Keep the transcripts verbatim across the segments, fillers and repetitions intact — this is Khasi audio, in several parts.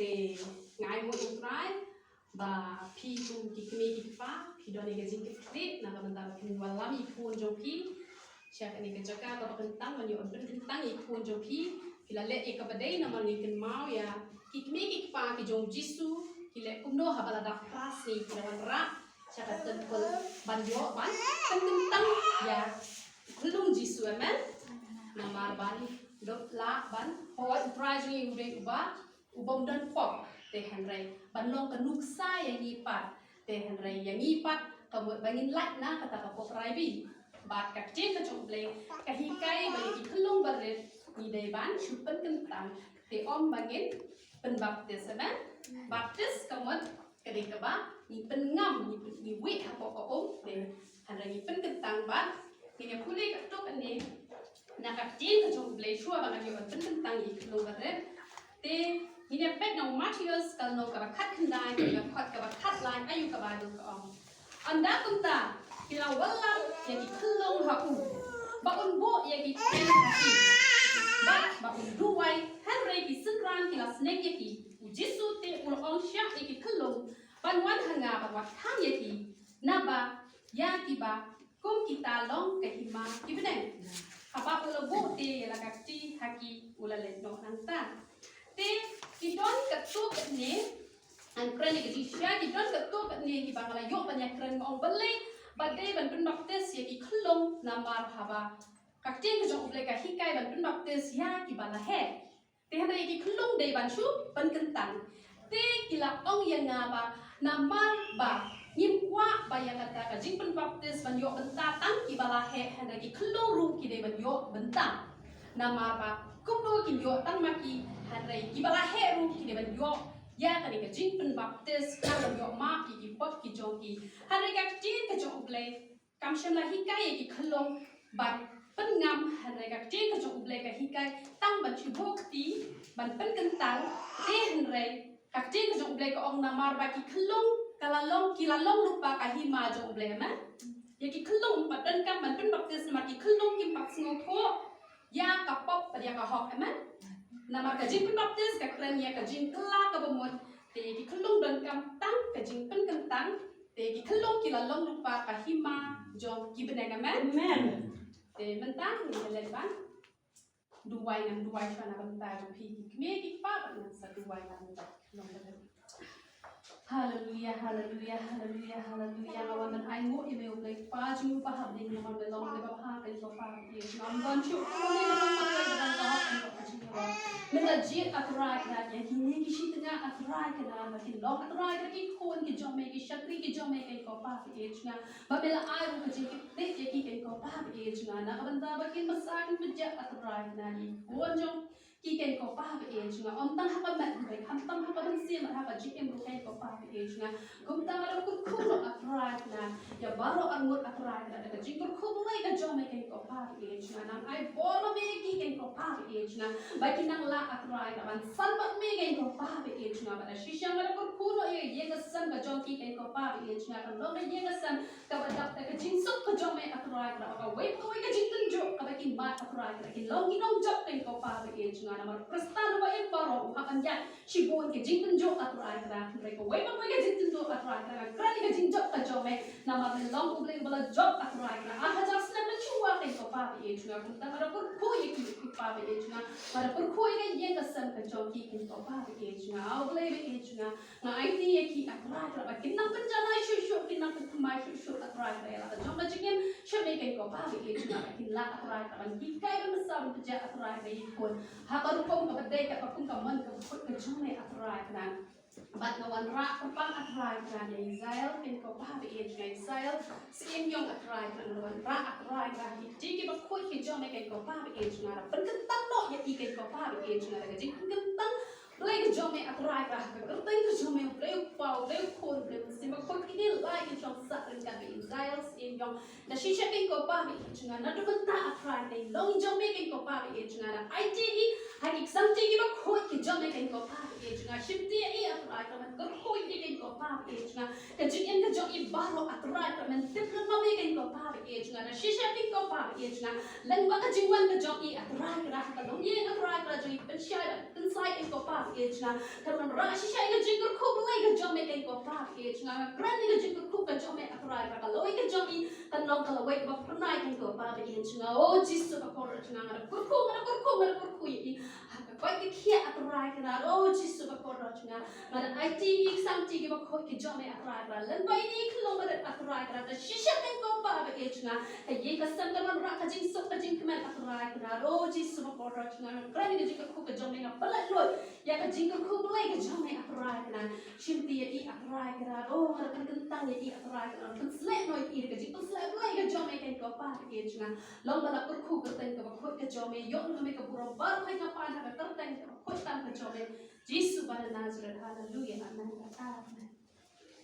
Te nga ai nguh ïa U Trai ba phi kum ki kmie ki kpa phi don ïa ka jingkitkhlieh na ka bynta ba phin wallam ïa ki khun jong phi sha kane ka jaka kaba kyntang ban ïoh pynkyntang ïa ki khun jong phi. Phi la leh ïa kaba dei namar ngi kynmaw ïa ki kmie ki kpa ki jong U Jisu ki leh kumno haba la dap phra sngi ki la wanrah sha ka temple ban ïoh ban pynkyntang ïa ka khyllung Jisu, amen. Namar ban dap lah ban hoi U Trai jong ngi u dei uba u bym don pop, te hynrei ban long ka nuksa ïa ngi pat, te hynrei ïa ngi pat ka mut ba ngin lait na kata ka pop raibi. Bad ka ktien ka jong U Blei ka hikai ba ïa ki khyllung barit ngi dei ban shu pynkyntang, te ym ba ngin pynbaptis, amen. Baptis ka mut ka dei kaba ngi pynngam, ngi pyn-, ngi wieh hapoh ka um, te hynrei ngi pynkyntang. Bad ngin ïa pule katto katne na ka ktien ka jong U Blei shuwa ba ngan ïoh ban pynkyntang ïa ki khyllung barit. Te ngin ïa peit na u Mathaios ka lynnong kaba khatkhyndai, ka dkhot kaba khatlai, aïu ka Baibl ka ong. Ynda kumta ki la wallam ïa ki khyllung ha u ba un buh ïa ki ktien ha ki bad ba un duwai, hynrei ki synran ki la sneng ïa ki. U Jisu te u la ong sha ïa ki khyllung ban wan ha nga ban wad thang ïa ki, naba ïa kiba kum kita long ka hima ki bneng. Haba u la buh te ïa la ka kti ha ki u la leit noh nangta. Te ki don katto katne, ngan kren ïa ka jingshisha, ki don katto katne kiba nga la ïoh ban ïa kren, nga ong balei ba dei ban pynbaptis ïa ki khyllung namar haba ka ktien ka jong U Blei ka hikai ban pynbaptis ïa kiba la heh. Te hynrei ki khyllung dei ban shu pynkyntang. Te ki la ong ïa nga ba namar ba ngim kwah ba ïa kata ka jingpynbaptis ban ïoh bynta tang kiba la heh, hynrei ki khyllung ruh ki dei ban ïoh bynta. Namar ba kumno kin ïoh tang ma ki, hynrei kiba la heh ruh ki dei ban ïoh ïa kane ka jingpynbaptis, khnang ban ïoh map ïa ki pop ki jong ki. Hynrei ka ktien ka jong U Blei kam shym la hikai ïa ki khyllung ban pynngam, hynrei ka ktien ka jong U Blei ka hikai tang ban shu buh kti ban pynkyntang. Te hynrei ka ktien ka jong U Blei ka ong namar ba ki khyllung ka la long, ki la long lypa ka hima jong U Blei, amen. Ïa ki khyllung pat donkam ban pynbaptis namar ki khyllung kim pat sngewthuh ïa ka pop bad ïa ka hok, amen. Namar ka jingpynbaptis ka kren ïa ka jingkylla kaba mut. Te ïa ki khyllung donkam tang ka jingpynkyntang. Te ki khyllung ki la long lypa ka hima jong ki bneng, amen. Amen. Te mynta ngin ïa leit ban duwai, ngan duwai shuwa na ka bynta jong phi ki kmie ki kpa bad ngan sa duwai na ka bynta ki khyllung. Haleluya, haleluya, haleluya, haleluya. Nga wan ban ai nguh ïa me U Blei Kpa jong ngi uba ha bneng, namar me long U Blei babha kane ka pap. Ïa, ngam don shuh kano kano kano kano kano kano kano kano. Me la jied, A Trai Kynrad, ïa kine ki shi tnga, A Trai Kynrad, ba kin long, A Trai Kynrad, ki khun ki jong me, ki shakri ki jong me, kane ka pap, ïa jong nga. Ba me la ai ruh ka jingkitkhlieh ïa ki, kane ka pap, ïa jong nga. Na ka bynta ba kin bsa kin pynjah, A Trai Kynrad, ïa ki khun jong ki, kane ka pap, ïa jong nga. Ym tang ha ka met ruh, ym tang ha ka mynsiem, ha ka jingim ruh, kane ka pap, ïa jong nga. Kumta nga da kyrkhu noh, A Trai Kynrad, ïa baroh arngut, A Trai Kynrad, da ka jingkyrkhu Blei ka jong me, kane ka pap, ïa jong nga. Nang ai bor ma me ïa ki, kane ka pap, ïa jong nga, ba kin nang lah, A Trai Kynrad, ban san bad me, kane ka pap, ïa jong nga. Bad da shisha nga da kyrkhu noh ïa ka ïing ka sem ka jong ki, kane ka pap, ïa jong nga, kan long ka ïing ka sem kaba dap da ka jingsuk ka jong me, A Trai Kynrad, ba kawei pa kawei ka jingtynjuh kaba kin mad, A Trai Kynrad, kin long ki nongjop, kane ka pap, ïa jong nga. Namar Khristan uba im baroh u hap ban ïaid shibun ka jingtynjuh, A Trai Kynrad. Hynrei kawei pa kawei ka jingtynjuh, A Trai Kynrad, ngan kren ïa ka jingjop ka jong me. Namar me long U Blei uba la jop, A Trai Kynrad, ar hajar snem mynshuwa, kane ka pap, ïa jong nga. Kumta nga da kyrkhu ïa ki, kane ka pap, ïa jong nga. Nga da kyrkhu ïa ka ïing ka sem ka jong ki, kane ka pap, ïa jong nga. A Blei ba ïeit jong nga, nga aiti ïa ki, A Trai Kynrad, ba kin nang pynjanai shuh shuh, kin nang pynthymmai shuh shuh, A Trai Kynrad, ïa la ka jong ka jingim sha me, kane ka pap, ïa jong nga, ba kin lah, A Trai Kynrad, ban hikai, ban bsa, ban pynjah, A Trai Kynrad, ïa ki khun ha ka rukom kaba dei, kaba kum ka mon kaba khuid ka jong me, A Trai Kynrad. Bad nga wanrah kyrpang, A Trai Kynrad, ïa Israel, kane ka pap, ïa jong nga, Israel Syiemlieh, A Trai Kynrad, nga wanrah, A Trai Kynrad, ïa ki kti kiba khuid ki jong me, kane ka pap, ïa jong nga, pynkyntang noh ïa ki, kane ka pap, ïa jong nga, da ka jingpynkyntang Blei ka jong me, A Trai Kynrad, ka kyrteng ka jong me, Blei Kpa, Blei u Khun, Blei u Mynsiem Bakhuid, kine lai ki shong sah ryngkat bad i Israel syiem jong. Da shisha kein ko Pa ba ïeit jong nga, naduh mynta A Trai, ka long jong me kein ko Pa ba ïeit jong nga, da aiti ïa i ha ki ksangti kiba khuid ki jong me kein ko Pa ba ïeit jong nga. Shimti ïa i A Trai, ka men kyrkhu ïa i kein ko Pa ba ïeit jong nga. Ka jingim ka jong i baroh A Trai, ka men tip lem ma me kein ko Pa ba ïeit jong nga, da shisha kein ko Pa ba ïeit jong nga. Lyngba ka jingwan ka jong i A Trai, ka da ka longïing A Trai, ka da jong i pynshai da kynsai kein ko Pa ba ïeit jong nga. Kan wanrah shisha ïa ka jingkyrkhu Blei ka jong me kein ko Pa ba ïeit jong nga. Kren ïa ka jingkyrkhu ka jong me A Trai, ka lawei ka jong i kan long ka lawei kaba phyrnai kein ko Pa ba ïeit jong nga. O Jisu bakordor jong nga, nga da kyrkhu, nga da kyrkhu, nga da kyrkhu ïa i. Ha ka koit ka khiah A Trai Kynrad, o Jisu bakordor jong nga, nga da aiti ïa ki ksangti kiba khuid ki jong me A Trai Kynrad. Lyngba ine i khyllung ba rit A Trai Kynrad, da shisha kein ko Pa ba ïeit jong nga, ka ïing ka sem kan wanrah ka jingsuk ka jingkmen A Trai Kynrad. O Jisu bakordor jong nga, nga kren ïa ka jingkyrkhu ka jong me, nga pynlait luid ïa ka jingkyrkhu Blei ka jong me A Trai Kynrad. Shimti ïa i A Trai Kynrad, o nga da pynkyntang ïa i A Trai Kynrad, pynsleh noh ïa i da ka jingpynsleh Blei ka jong me kein ko Pa ba ïeit jong nga. Long ba la kyrkhu kyrteng kaba khuid ka jong me, ïoh na me ka burom baroh, nga pan ha ka kyrteng kaba khuid tam ka jong me, Jisu ba na Nazareth. Haleluya. Amen. Amen.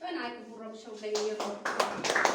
Amen. Ai ka burom sha U Blei ïa ka.